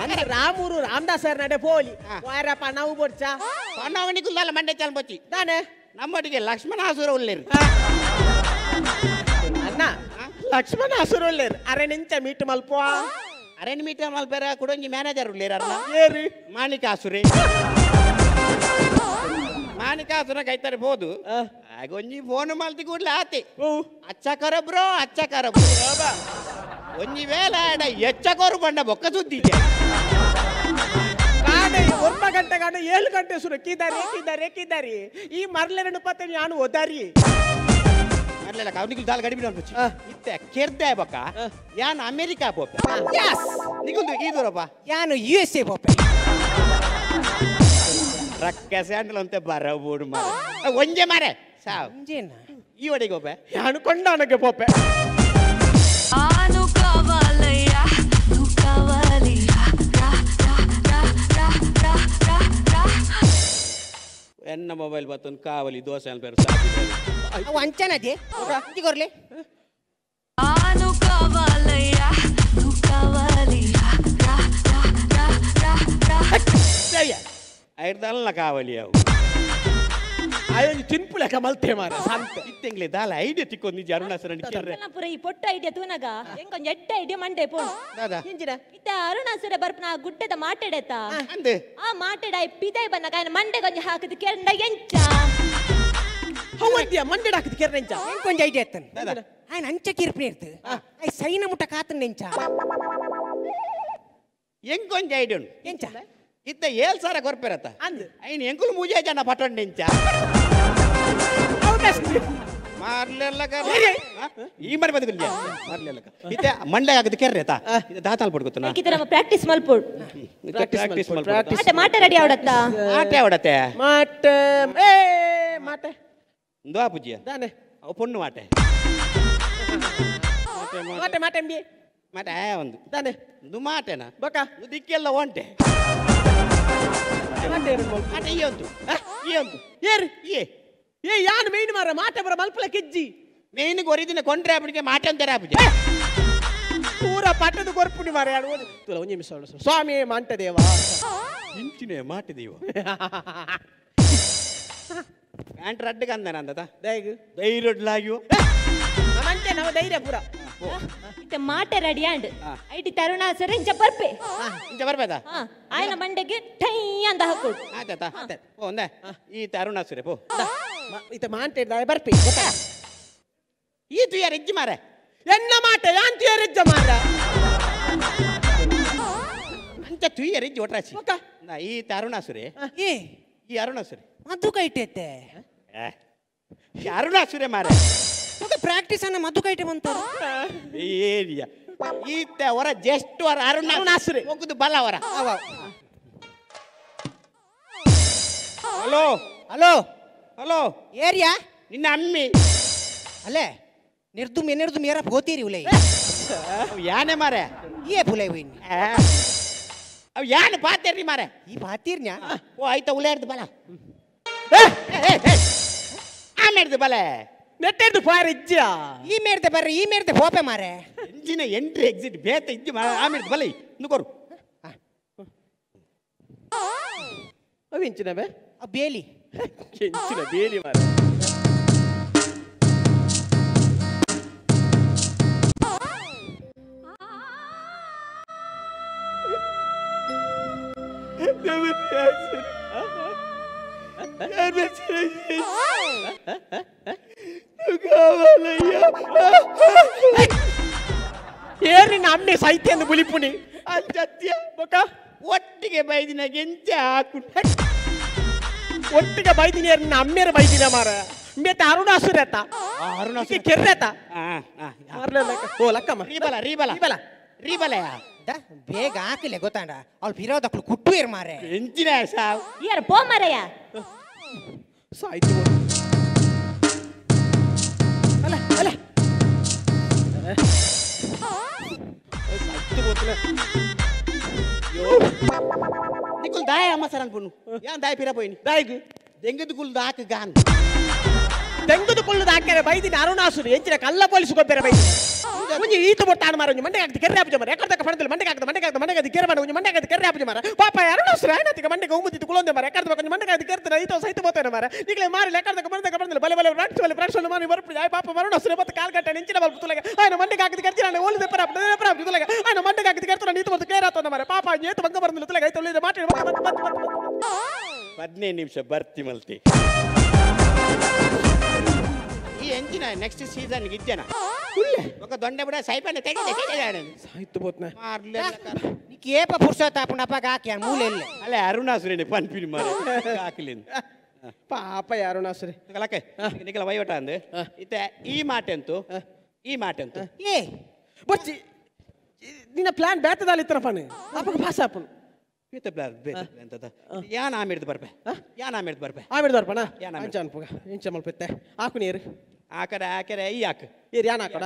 ಅಂದ್ರೆ ರಾಮೂರು ರಾಮದಾಸರ್ ನಡೆ ಪೋಲಿ ವಾರಪ್ಪ ನಾವು ಬೋಡ್ಚ ಪಣ್ಣವನಿಗುಲ್ಲಾಲ ಮಂಡೆ ಚಲ್ಬೊಚ್ಚಿ ದಾನೆ ನಮ್ಮೊಟ್ಟಿಗೆ ಲಕ್ಷ್ಮಣಾಸುರ ಉಲ್ಲೇರು ಅಣ್ಣ ಲಕ್ಷ್ಮಣಾಸುರ ಉಲ್ಲೇರು ಅರೆ ನಿಂಚ ಮೀಟ್ ಮಲ್ಪ ಅರೆ ಮೀಟ್ ಮಲ್ಪೇರ ಕುಡೊಂಜಿ ಮ್ಯಾನೇಜರ್ ಉಲ್ಲೇರ ಏರಿ ಮಾಣಿಕಾಸುರೆ ಮಾಣಿಕಾಸುರ ಕೈತಾರೆ ಬೋದು ಆಗೊಂಜಿ ಫೋನ್ ಮಲ್ತಿ ಕೂಡ್ಲೆ ಆತೆ ಅಚ್ಚ ಕರಬ್ರೋ ಅಚ್ಚ ಕರಬ್ರೋ ಒಂಜಿ ವೇಳೆ ಆಡ ಎಚ್ಚ ಕೋರು ಬಂಡ ಬೊಕ್ಕ ಸುದ್ದಿ ಒರ್ಮ ಗಂಟೆ ಗಾಣ 7 ಗಂಟೆ ಸುರು ಕೀದಾರಿ ಕೀದಾರಿ ಕೀದಾರಿ ಈ ಮರ್ಲೆರಡು ಪತ್ತೆ ನಾನು ಓದಾರಿ ಮರ್ಲೆಲ್ಲ ಅವನಿಗೆ ದಾಲ್ ಗಡಿಬಿಡಿ ಅನ್ಪುಚ್ಚಿ ಇತ್ತೆ ಕೆರ್ದೆ ಬೊಕ್ಕ ಯಾನ್ ಅಮೆರಿಕಾ ಪೋಪೆ ನಿಗುಂದು ಈ ದೂರಪ್ಪ ಯಾನು ಯು ಎಸ್ ಎ ಪೋಪೆ ರಕ್ಕ ಸ್ಯಾಂಡಲ್ ಅಂತ ಬರಬೋಡು ಮಾರೆ ಒಂಜೆ ಮಾರೆ ಸಾವು ಒಂಜೇನ ಈ ಒಡೆಗೆ ಹೋಪೆ ಯಾನು ಕೊಂಡಾನಕ್ಕೆ ಪೋಪೆ ಆನು ಕಾವಾಲಯ್ಯ ನು ಕಾವಾಲಿ ರಾ ರಾ ರಾ ರಾ ರಾ ರಾ ರಾ ಎನ್ನ ಮೊಬೈಲ್ ಬತ್ತೊಂದು ಕಾವಲಿ ದೋಸೆ ಅನ್ಪೇರು ಅವು ಅಂಚನದೆ ಕೊರ್ಲೆ ಆನು ಕಾವಾಲಯ್ಯ ನು ಕಾವಾಲಿ ರಾ ರಾ ರಾ ರಾ ರಾ ಐರ್ದಲ್ಲ ಕಾವಲಿ ಅವು ಆಯೊಂಜಿ ತಿನ್ಪುಲೆಕ ಮಲ್ತೆ ಮಾರ ಸಂತೆ ಇತ್ತೆಂಗ್ಲೆ ದಾಲ ಐಡಿಯಾ ತಿಕ್ಕೊಂದು ನಿಜ ಅರುಣಾಸುರನ ಕೆರ್ರೆ ಪುರ ಈ ಪೊಟ್ಟ ಐಡಿಯಾ ತೂನಗ ಎಂಕೊಂಜಿ ಎಡ್ಡ ಐಡಿಯಾ ಮಂಡೆ ಪೋಣು ದಾದಾ ಇಂಜಿನ ಇತ್ತ ಅರುಣಾಸುರ ಬರ್ಪನ ಗುಡ್ಡದ ಮಾಟೆಡೆತ ಅಂದೆ ಆ ಮಾಟೆಡ ಪಿದೈ ಬನ್ನಗ ಆಯನ ಮಂಡೆಗೊಂಜಿ ಹಾಕದ ಕೆರಂಡ ಎಂಚ ಹೌದಿಯ ಮಂಡೆ ಹಾಕದ ಕೆರ್ರೆಂಚ ಎಂಕೊಂಜಿ ಐಡಿಯಾ ಇತ್ತನ್ ಆಯನ ಅಂಚ ಕಿರ್ಪನೆ ಇರ್ತು ಆಯ್ ಸೈನ ಮುಟ್ಟ ಕಾತನ್ ಎಂಚ ಎಂಕೊಂಜಿ ಐಡಿಯಾ ಉಂಡು ಎಂಚ ಇತ್ತ 7,000 ಕೊರ್ಪೆರತ ಅಂದ್ ಐನ್ ಎಂಕುಲು ಮೂಜೆ ಜನ ಪಟೊಂಡೆಂಚ ಮಾರ್ಲೆಲ್ಲ ಈ ಮರಿ ಬದುಕಲ್ಲ ಮಾರ್ಲೆಲ್ಲ ಇತ್ತೆ ಮಂಡೆ ಆಗದ ಕೆರ್ರೆ ತಾ ದಾತಾಲ್ ಪಡ್ಕೊತನ ಇತ್ತ ನಮ್ಮ ಪ್ರಾಕ್ಟೀಸ್ ಮಲ್ಪೋಡು ಪ್ರಾಕ್ಟೀಸ್ ಮಲ್ಪೋಡು ಮಾಟೆ ಮಾಟೆ ರೆಡಿ ಆವಡತ್ತ ಮಾಟೆ ಆವಡತ್ತೆ ಮಾಟೆ ಏ ಮಾಟೆ ಇಂದು ಆಪುಜಿಯ ದಾನೆ ಅವು ಪೊಣ್ಣು ಮಾಟೆ ಮಾಟೆ ಮಾಟೆ ಎಂಬಿ ಮಾಟೆ ಒಂದು ದಾನೆ ಇಂದು ಮಾಟೆನಾ ಬಕ ದಿಕ್ಕೆಲ್ಲ ಒಂಟೆ ಮಾಟೆ ಈ ಒಂದು ಈ ಒಂದು ಏರು ಏ ಏ ಯಾನು ಮೇಯ್ನ್ ಮಾರ ಮಾಟೆ ಬರ ಮಲ್ಪಲ ಕೆಜ್ಜಿ ಮೇಯ್ನ್ ಕೊರಿದಿನ ಕೊಂಡ್ರೆ ಅಪ್ಪನಿಗೆ ಮಾಟೆ ಅಂತಾರೆ ಅಪ್ಪಜಿ ಪೂರ ಪಟ್ಟದ ಕೊರ್ಪುಡಿ ಮಾರ ಯಾರು ತುಲ ಒಂದು ನಿಮಿಷ ಸ್ವಾಮಿ ಮಾಂಟ ದೇವ ಇಂಚಿನೇ ಮಾಟೆ ದೇವ ಪ್ಯಾಂಟ್ ರಡ್ಡಕ್ಕೆ ಅಂದಾನ ಅಂದತ ದೈಗ್ ಧೈರ್ಯಡ್ಲಾಗ್ಯೋ ನಮ್ಮಂತೆ ನಾವು ಧೈರ್ಯ ಪೂರ ಇತ್ತೆ ಮಾಟೆ ರೆಡಿ ಆಂಡ್ IT ತರುಣಾಸುರ ಇಂಚ ಬರ್ಪೆ ಇಂಚ ಬರ್ಬೇದಾ ಆಯನ ಮಂಡೆಗೆ ಠೈ ಅಂತ ಹಾಕೋಡು ಆಯ್ತಾ ಪೋ ಒಂದೇ ಈ ತರುಣಾಸುರೆ ಪೋ ಇತ್ತ ಮಾಂಟೆ ಬರ್ಪೆ ಗೊತ್ತಾ ಈ ತುಯಾರ ಹೆಜ್ಜೆ ಮಾರ ಎನ್ನ ಮಾಟೆ ಯಾನ್ ತುಯಾರ ಹೆಜ್ಜೆ ಮಾರ ಅಂಚ ತುಯ್ಯರ ಹೆಜ್ಜೆ ಒಟ್ರಾಸಿ ಈ ತರುಣಾಸುರೆ ಏ ಈ ಅರುಣಾಸುರೆ ಮಧು ಕೈಟೈತೆ ಈ ಅರುಣಾಸುರೆ ಮಾರ ಪ್ರಾಕ್ಟೀಸ್ ಅನ್ನ ಮಧು ಕೈಟೆ ಬಂತಾರ ಏರಿಯಾ ಈತ ಅವರ ಜಸ್ಟ್ ಅವರ ಅರುಣಾಸುರೆ ಹೋಗುದು ಬಲ ಅವರ ಹಲೋ ಹಲೋ ಹಲೋ ಏರಿಯಾ ನಿನ್ನ ಅಮ್ಮಿ ಅಲ್ಲೇ ನಿರ್ದುಮ್ ಎನ್ನಿರ್ದುಮ್ ಏರ ಹೋತೀರಿ ಉಲೈ ಯಾನೆ ಮಾರೆ ಏ ಪುಲೈ ಹೋಯ್ನಿ ಅವ್ ಯಾನೆ ಪಾತೇರ್ನಿ ಮಾರೆ ಈ ಪಾತೀರ್ನ್ಯಾ ಓ ಆಯ್ತಾ ಉಲೇರ್ದು ಬಲ ಆಮೇರ್ದು ಬಲ ನೆಟ್ಟೆದ್ದು ಫಾರ್ ಇಜ್ಜ ಈ ಮೇರ್ದೆ ಬರ್ರಿ ಈ ಮೇರ್ದೆ ಹೋಪೆ ಮಾರೆ ಇಂಜಿನ ಎಂಟ್ರಿ ಎಕ್ಸಿಟ್ ಬೇತ ಇಜ್ಜಿ ಆಮೇಲೆ ಬಲ ನುಕೋರು ಅವು ಎಂಚಿನ ಬೇ ಆ ಬೇಲಿ ಎಂಚಿನ ಬೇಲಿ ಮಾರ ಏರಿನ ಅಮ್ಮೆ ಸಾಹಿತ್ಯ ಅಂದು ಬುಲಿಪುಣಿ ಅಂಚತ್ಯ ಬೊಕ ಒಟ್ಟಿಗೆ ಬೈದಿನ ಗೆಂಚ ಹಾಕು ಒಟ್ಟಿಗೆ ಬೈದಿನಿ ಏರಿನ ಅಮ್ಮೇರ ಬೈದಿನ ಮಾರ ಮೇತ ಅರುಣಾಸುರ ಆತ ಅರುಣಾಸುರ ಕೆರ್ರೆ ಆತ ಓ ಲಕ್ಕಮ್ಮ ರೀಬಲ ರೀಬಲ ರೀಬಲ ರೀಬಲಯ ಬೇಗ ಹಾಕಲೆ ಗೊತ್ತಾಂಡ ಅವಳು ಬಿರೋದಕ್ಳು ಕುಟ್ಟು ಇರ್ ಮಾರೆ ಎಂಚಿನ ಸಾವು ಯಾರು ಪೋ ಮಾರಯ್ಯ ಸಾಯ್ತು ಅಲ್ಲ ಅಲ್ಲ ಸಾಯ್ತು ಬೋತ್ಲೆ ನಿಕುಲ್ ದಾಯ ಅಮ್ಮ ಸರ್ ಅನ್ಪುನು ಯಾನ್ ದಾಯ ಪಿರ ಪೋಯಿನಿ ದಾಯಿಗು ದೆಂಗದ ಕುಲ್ ದಾಕ ಗಾನ್ ದೆಂಗದ ಕುಲ್ಲು ದಾಕ್ಯಾರೆ ಬೈದಿನ ಅರುಣಾಸುರು ಎಂಚಿನ ಕಲ್ಲ ಪೊಲೀಸ್ ಗೊಬ್ಬರ ಬೈದಿ ಒಂಜಿ ಈತ ಬೊಟ್ಟಾಣ ಮಾರ ಒಂಜಿ ಮಂಡೆ ಹಾಕ್ತಿ ಕೆರ್ರೆ ಆಪುಜ ಮಾರ ಎಕ್ಕಡ ಪಣದಲ್ಲಿ ಮಂಡೆ ಹಾಕ್ತ ಮಂಡೆ ಹಾಕ್ತ ಮಂಡೆ ಹಾಕ್ತಿ ಕೆರೆ ಮಾಡ ಒಂಜಿ ಮಂಡೆ ಹಾಕ್ತಿ ಕೆರ್ರೆ ಆಪುಜ ಮಾರ ಪಾಪ ಅರುಣಾಸುರ ಆಯ್ನತಿಗೆ ಮಂಡೆಗೆ ಉಮ್ಮುತ್ತಿತ್ತು ಕುಲೊಂದೆ ಮಾರ ಎಕ್ಕಡ ಒಂಜಿ ಮಂಡೆ ಹಾಕ್ತಿ ಕೆರ್ತ ಈತ ಸಹಿತ ಬೋತೇನೆ ಮಾರ ನಿಗಲೆ ಮಾರಿ ಎಕ್ಕಡ ಬಂದ ಬಂದಲ್ಲ ಬಲೆ ಬಲೆ ಫ್ರಾನ್ಸ್ ಬಲೆ ಫ್ರಾನ್ಸ್ ಮಾರಿ ಬರ್ಪು ಆಯ್ ಪಾಪ ಅರುಣಾಸುರ ಮತ್ತೆ ಕಾಲ್ ಗಂಟೆ ನೆಂಚಿನ ಬಲ್ಪು ತುಲಗೆ ಆಯ್ನ ಮಂಡೆ ಹಾಕ್ತಿ ಕೆರ್ತಿನ ಓಲು ದೆಪ್ಪರ ದೆಪ್ಪರ ತುಲಗೆ ಆಯ್ನ ಮಂಡೆ ಹಾಕ್ತಿ ಕೆರ್ತ ನೀತು ಮತ್ತು ಕೇರಾತನ ಮಾರ ಪಾಪ ಏತು ಬಂಗ ಬರಂದಿಲ್ಲ ತುಲಗೆ ಐತ ಉಳಿದ ಮಾಟಿ 15 ನಿಮಿಷ ಬರ್ತಿ ಮಲ್ತಿ ಈ ಎಂಜಿನ ನೆಕ್ಸ್ಟ್ ಸೀಸನ್ ಇದ್ದೇನ ఒక ದೊಂಡೆ ಬಿಡ ಸೈಪನ್ನ ತೆಗೆದೆ ಸಾಯ್ತು ಬೋತ್ನ నీకు ఏప పురుషోత్ ఆపుండప్ప కాకి ಮೂಲೆ ಇಲ್ಲ ಅಲ್ಲ ಅರುಣಾಸುರನೆ ಪನ್ಪಿನಿ ಮಾರೆ ಹಾಕಲಿನ್ ಪಾಪ ಅರುಣಾಸುರೆ ಲಕ್ಕೆ ನಿಕಲ ವೈವಟ ಅಂದು ಇತ್ತೆ ಈ ಮಾಟೆಂತು ಈ ಮಾಟೆಂತು ಏ ಬಚ್ಚಿ ನಿನ್ನ ಪ್ಲಾನ್ ಬ್ಯಾತದಾಲಿ ಇತ್ತರ ಪನ್ ಅಪ್ಪಗೆ ಪಾಸ್ ಆಪನು ಬೇತ ಪ್ಲಾನ್ ಬೇತ ಪ್ಲಾನ್ ತದ ಯಾನ್ ಆಮಿಡ್ದು ಬರ್ಪೆ ಯಾನ್ ಆಮಿಡ್ದು ಬರ್ಪೆ ಆಮಿಡ್ದು ಬರ್ಪಣ ಯಾನ್ ಅಂಚ ಅನ್ಪುಗ ಇಂಚ ಮಲ್ಪೆತ್ತೆ ಆಕು ನೀರು ಆಕಡೆ ಆಕಡೆ ಈ ಆಕು ಏರ್ ಯಾನ್ ಆಕಡ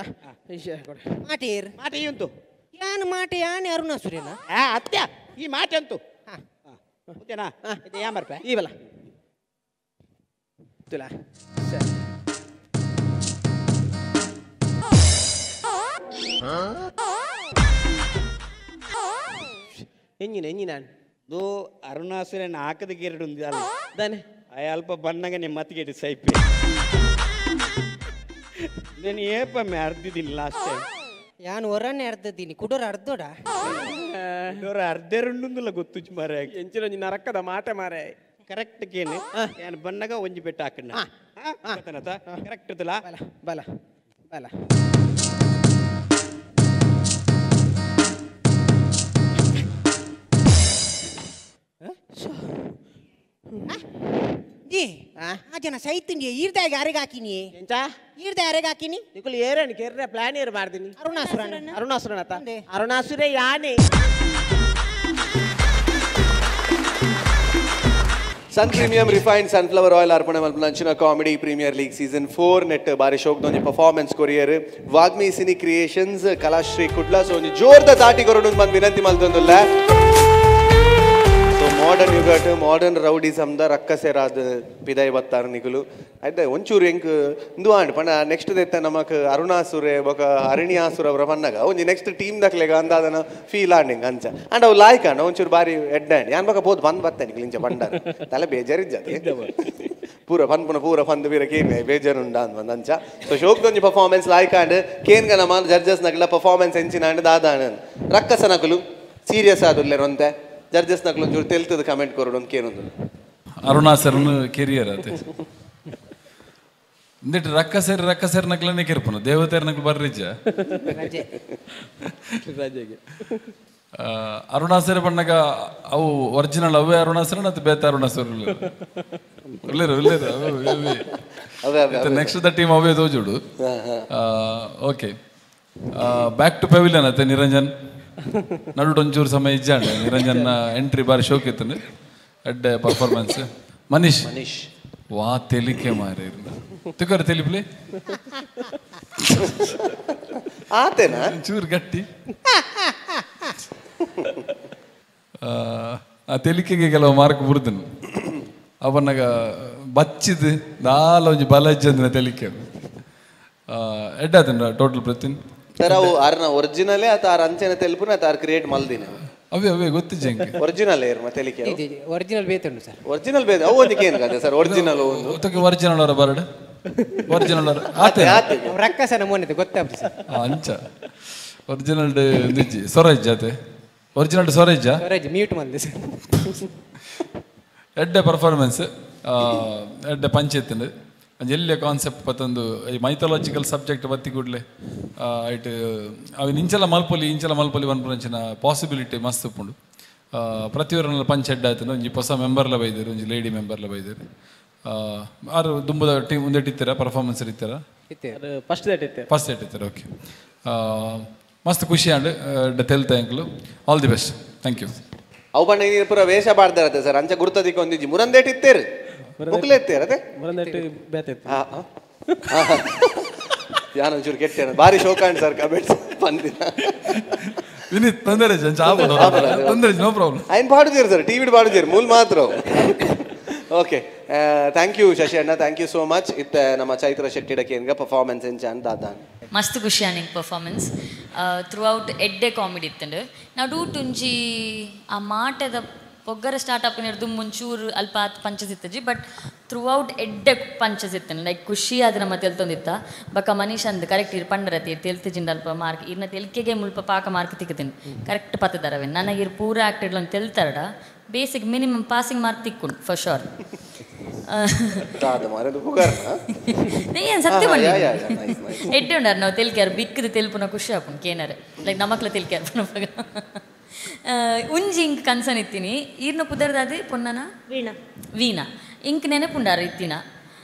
ಇಂಚ ಆಕಡ ಮಾಟೆ ಏರ್ ಮಾಟೆ ಇಂತು ಯಾನ್ ಮಾಟೆ ಯಾನ್ ಅರುಣಾಸುರೇನ ಆ ಅತ್ಯ ಈ ಮಾಟೆ ಅಂತು ಓಕೆನಾ ಇದು ಯಾನ್ ಬರ್ಪೆ ಈ ಬಲ ತುಲಾ ಸರಿ ಎಂಜಿನ ಎಂಜಿನ ಅದು ಅರುಣಾಸುರನ ಹಾಕದ ಗೆರಡು ಅಲ್ಲ ದಾನೆ ಆ ಅಲ್ಪ ಬಣ್ಣಗ ನಿಮ್ಮ ಮತ್ತಿಗೆ ಸೈಪಿ నేను ಏಪಮ್ಮೆ ಅರ್ದಿದ್ದೀನಿ ಲಾಸ್ಟ್ ಟೈಮ್ ಯಾನ್ ಒರನೆ ಅರ್ಧದ್ದೀನಿ ಕುಡೋರ ಅರ್ಧೋಡ ಕುಡೋರ ಅರ್ಧೆರುಂಡುಂದುಲ್ಲ ಗೊತ್ತು ಮಾರೆ ಎಂಚಿನ ಒಂಜಿ ನರಕದ ಮಾಟೆ ಮಾರೆ ಕರೆಕ್ಟ್ ಕೇನು ಯಾನ್ ಬಣ್ಣಗ ಒಂಜಿ ಪೆಟ್ಟು ಹಾಕಣ್ಣ ಕರೆಕ್ಟ್ ತುಲಾ ಬಲ ಬಲ ಬಲ ಜಿ ಆ ಜನ ಸೈತುಂಡಿ ಈರ್ದಾಗ ಯಾರಿಗೆ ಹಾಕಿನಿ ಎಂಚ ಈರ್ದ ಯಾರಿಗೆ ಹಾಕಿನಿ ನಿಕುಲ್ ಏರೇನು ಕೆರ್ರೆ ಪ್ಲಾನ್ ಏರ್ ಮಾಡ್ದಿನಿ ಅರುಣಾಸುರನ ಅರುಣಾಸುರನ ಅರುಣಾಸುರೇ ಯಾನೆ Sun premium refined sunflower oil ಅರ್ಪಣೆ ಮಲ್ಪುನಂಚಿನ comedy premier league season 4 net ಬಾರಿ ಶೋಕ್ದೊಂಜಿ performance courier Vagmi cine creations Kalashree Kudla so ಒಂಜಿ ಜೋರ್ದ ತಾಟಿ ಕೊರಡು ಬಂದು ವಿನಂತಿ ಮಲ್ತೊಂದುಲ್ಲ. ಸೊ ಮಾಡರ್ನ್ ಯುಗಟ್ ಮಾಡರ್ನ್ ರೌಡಿಸಮ್ದ ರಕ್ಕಸೆರಾದ ಪಿದೈ ಬತ್ತಾರ ನಿಕುಲು ಆಯ್ತಾ ಒಂಚೂರು ಎಂಕ್ ಇಂದು ಆಂಡ್ ಪಂಡ ನೆಕ್ಸ್ಟ್ ದೆತ್ತ ನಮಕ್ ಅರುಣಾಸುರೆ ಬೊಕ ಅರಣ್ಯಾಸುರ ಅವರ ಪನ್ನಗ ಒಂಜಿ ನೆಕ್ಸ್ಟ್ ಟೀಮ್ ದಕ್ಲೆಗ ಅಂದಾದನ ಫೀಲ್ ಆಂಡ್ ಅಂಚ ಅಂಡ್ ಅವು ಲಾಯ್ಕ್ ಅಂಡ ಒಂಚೂರು ಬಾರಿ ಎಡ್ಡ ಆಂಡ್ ಯಾನ್ ಬೊಕ ಬೋದು ಬಂದ್ ಬತ್ತೆ ನಿಕುಲು ಇಂಚ ಬಂಡಾರ ತಲೆ ಬೇಜಾರಿಜ್ಜದೆ ಪೂರ ಪನ್ಪುನ ಪೂರ ಪಂದು ಬೀರ ಕೇನ್ ಬೇಜಾರುಂಡ ಅಂದ್ ಅಂಚ. ಸೊ ಶೋಕ್ದೊಂಜಿ ಪರ್ಫಾರ್ಮೆನ್ಸ್ ಲಾಯ್ಕ್ ಆಂಡ್ ಕೇನ್ಗ ನಮ್ಮ ಜಡ್ಜಸ್ ನಕಲ ಪರ್ಫಾರ್ಮೆನ್ಸ್ ಎಂಚಿನ ಆಂಡ್ ದಾದಾಣ ರಕ್ಕಸ ನಕಲು ಸೀರಿಯಸ್ ಆದುಲ್ಲೇರೊಂತೆ ಜಡ್ಜಸ್ ನಕಲು ಒಂಚೂರು ತೆಲ್ತದ ಕಮೆಂಟ್ ಕೊರಡು ಒಂದು ಕೇನೊಂದು ಅರುಣಾಸರನು ಕೆರಿಯರ್ ಅತೆ ಇಂದಿಟ್ಟು ರಕ್ಕಸೇರಿ ರಕ್ಕಸೇರಿ ನಕಲನೇ ಕೆರ್ಪನು ದೇವತೆಯರ ನಕಲು ಬರ್ರಿಜ್ಜ ರಜೆಗೆ ಅರುಣಾಸುರ ಬಣ್ಣಗ ಅವು ಒರಿಜಿನಲ್ ಅವೇ ಅರುಣಾಸುರ ಮತ್ತು ಬೇತ ಅರುಣಾಸುರ ಉಲ್ಲೇರು ಉಲ್ಲೇರು next the team ಅವೇ ತೋಜುಡು. Okay back to pavilion ಅತ್ತೆ ನಿರಂಜನ್ ನಡುಟು ಒಂಚೂರು ಸಮಯ ಇಜ್ಜಾಂಡ ನಿರಂಜನ್ ಎಂಟ್ರಿ ಬಾರಿ ಶೋಕ್ ಇತ್ತು ಅಡ್ಡೆ ಪರ್ಫಾರ್ಮೆನ್ಸ್. ಮನೀಶ್ ಮನೀಶ್ ವಾ ತೆಲಿಕೆ ಮಾರಿ ತುಕರ್ ತೆಲಿಪ್ಲಿ ಆತೇನಾ ಚೂರು ಗಟ್ಟಿ ಆ ತೆಲಿಕೆಗೆ ಕೆಲವು ಮಾರ್ಕ್ ಬುರ್ದನು ಅವನಾಗ ಬಚ್ಚಿದ್ ದಾಲ ಒಂಜಿ ಬಲಜ್ಜಂದಿನ ತೆಲಿಕೆ ಎಡ್ಡಾತನ ಟೋಟಲ್ ಪ್ರತಿನ್ ಸರ್ ಅವು ಆರ್ನ ಒರಿಜಿನಲೇ ಆತ ಆರ್ ಅಂಚೆನ ತೆಲ್ಪುನ ಆತ ಆರ್ ಕ್ರಿಯೇಟ್ ಮಲ್ದಿನ ಅವೇ ಅವೇ ಗೊತ್ತಿಜ್ಜೆ ಒರಿಜಿನಲ್ ಏರ್ ಮತ್ತೆ ತೆಲಿಕೆ ಒರಿಜಿನಲ್ ಬೇತುಂಡು ಸರ್. ಒರಿಜಿನಲ್ ಬೇತೆ ಅವು ಒಂದಕ್ಕೆ ಏನು ಕತೆ ಸರ್ ಒರಿಜಿನಲ್ ಒಂದು ಒತ್ತಕ್ಕೆ ಒರಿಜಿನಲ್ ಅವರ ಬರಡು ಒರಿಜಿನಲ್ ಅವರ ಆತೆ ರಕ್ಕಸನ ಮೋನಿದೆ ಗೊತ್ತಾಗ್ತದೆ ಸರ್. ಅಂಚ ಒರಿಜಿನಲ್ ನಿಜ್ಜಿ ಸೊರಜ್ ಆತೆ ಒರಿಜಿನಲ್ ಸೊರಜ್ ಸೊರಜ್ ಮ್ಯೂಟ್ ಬಂದೆ ಸರ್. ಎಡ್ಡೆ ಪರ್ಫಾರ್ಮೆನ್ಸ್ ಎಡ್ಡೆ ಪಂಚಾಯತ್ ಒಂಜಿ ಎಲ್ಲೆ ಕಾನ್ಸೆಪ್ಟ್ ಪತ್ತೊಂದು ಈ ಮೈಥಾಲಜಿಕಲ್ ಸಬ್ಜೆಕ್ಟ್ ಬತ್ತಿ ಕೂಡಲೇ ಐಟ್ ಅವು ಇಂಚಲ ಮಲ್ಪೊಲಿ ಇಂಚಲ ಮಲ್ಪೊಲಿ ಪನ್ಪುನಂಚಿನ ಪಾಸಿಬಿಲಿಟಿ ಮಸ್ತ್ ಉಪ್ಪುಂಡು. ಪ್ರತಿಯೊರನ ಪಂಚ ಎಡ್ಡೆ ಆಯ್ತು ಒಂಜಿ ಹೊಸ ಮೆಂಬರ್ಲ ಬೈದೇರು ಒಂಜಿ ಲೇಡಿ ಮೆಂಬರ್ಲ ಬೈದೇರು ಆರು ದುಂಬುದ ಟೀಮ್ ಮುಂದೆ ಇತ್ತೀರಾ ಪರ್ಫಾರ್ಮೆನ್ಸ್ ಇತ್ತೀರಾ ಫಸ್ಟ್ ಡೇಟ್ ಇತ್ತೆ ಫಸ್ಟ್ ಡೇಟ್ ಇತ್ತೀರಾ ಓಕೆ ಮಸ್ತ್ ಖುಷಿ ಆಂಡ್ ತೆಲ್ತ uncle all the best thank you. ಅವು ಬಣ್ಣ ನೀರು ಪೂರ ವೇಷ ಪಾಡ್ದಾರತ್ತೆ ಸರ್ ಅಂಚ ಗುರ್ತದಿಕ್ಕೆ ಒಂದಿಜ್ಜಿ ಮುರಂದೇಟ್ ಇತ್ತೇರು ಮುಕ್ಲೆ ಇತ್ತೇರು ಅದೇ ಮುರಂದೇಟ್ ಬೇತಿತ್ತು. ಯಾನ್ ಒಂಚೂರು ಕೆಟ್ಟೇನ ಭಾರಿ ಶೋಕಾಂಡ್ ಸರ್ ಕಮೆಂಟ್ಸ್ ಬಂದಿನ ವಿನೀತ್ ತೊಂದರೆ ತೊಂದರೆ ನೋ ಪ್ರಾಬ್ಲಮ್. ಆಯ್ನ್ ಪಾಡುತ್ತೀರಿ ಸರ್ ಟಿವಿಡ್ ಪಾಡುತ್ತೀರಿ ಮೂಲ ಮಾತ್ರ. Okay thank you Shashi ಅಣ್ಣ thank you so much. ಇತ್ತ ನಮ್ಮ ಚೈತ್ರ ಶೆಟ್ಟಿಡಕ್ಕೆ ಏನ್ಗ ಪರ್ಫಾರ್ಮೆನ್ಸ್ ಎಂಚ ಅಂತ ದಾದ ಮಸ್ತ್ ಖುಷಿ ಆನಿಂಗ್ performance through out ಎಡ್ಡೆ ಕಾಮಿಡಿ ಇತ್ತಂಡು ನಡು ಟುಂಜಿ ಆ ಮಾಟದ ಪೊಗ್ಗರ ಸ್ಟಾರ್ಟ್ ಅಪ್ ಹಿಡ್ದು ಮುಂಚೂರು ಅಲ್ಪ ಆತ್ ಪಂಚಸ್ ಇತ್ತಜಿ but through out ಎಡ್ಡೆ ಪಂಚಸ್ ಇತ್ತಂಡು ಲೈಕ್ ಖುಷಿ ಆದ ನಮ್ಮ ತೆಲ್ತೊಂದಿತ್ತ ಬಕ್ಕ ಮನೀಶ್ ಅಂದ್ ಕರೆಕ್ಟ್ ಇರ್ ಪಂಡರತಿ ತೆಲ್ತಿಜಿಂದ ಅಲ್ಪ ಮಾರ್ಕ್ ಇರ್ನ ತೆಲ್ಕೆಗೆ ಮುಲ್ಪ ಪಾಕ ಮಾರ್ಕ್ ತಿಕ್ಕತೀನಿ ಕರೆಕ್ಟ್ ಪತ್ತದಾರವೆ ನನಗೆ ಇರ್ ಪೂರ ಆಕ್ಟೆಡ್ಲೊಂದು ತೆಲ್ತಾರಡ basic minimum passing mark ತಿಕ್ಕೊಂಡು for sure. ಸತ್ಯ ಎಡ್ಡೆ ಉಂಡಾರ ನಾವು ತೆಲ್ಕ್ಯಾರು ಬಿಕ್ಕದ ತೆಲ್ಪುನ ಖುಷಿ ಆಪುಂಡು ಕೇನಾರೆ ಲೈಕ್ ನಮಕ್ಲ ತೆಲ್ಕ್ಯಾರು ಪುನಪಾಗ ಉಂಜಿ ಇಂಕ್ ಕನ್ಸನ್ ಇತ್ತೀನಿ ಈರ್ನ ಪುದರ್ದಾದೆ ಪೊನ್ನನ ವೀಣಾ ವೀಣಾ ಇಂಕ್ ನೆನಪುಂಡಾರ ಇತ್ತಿನ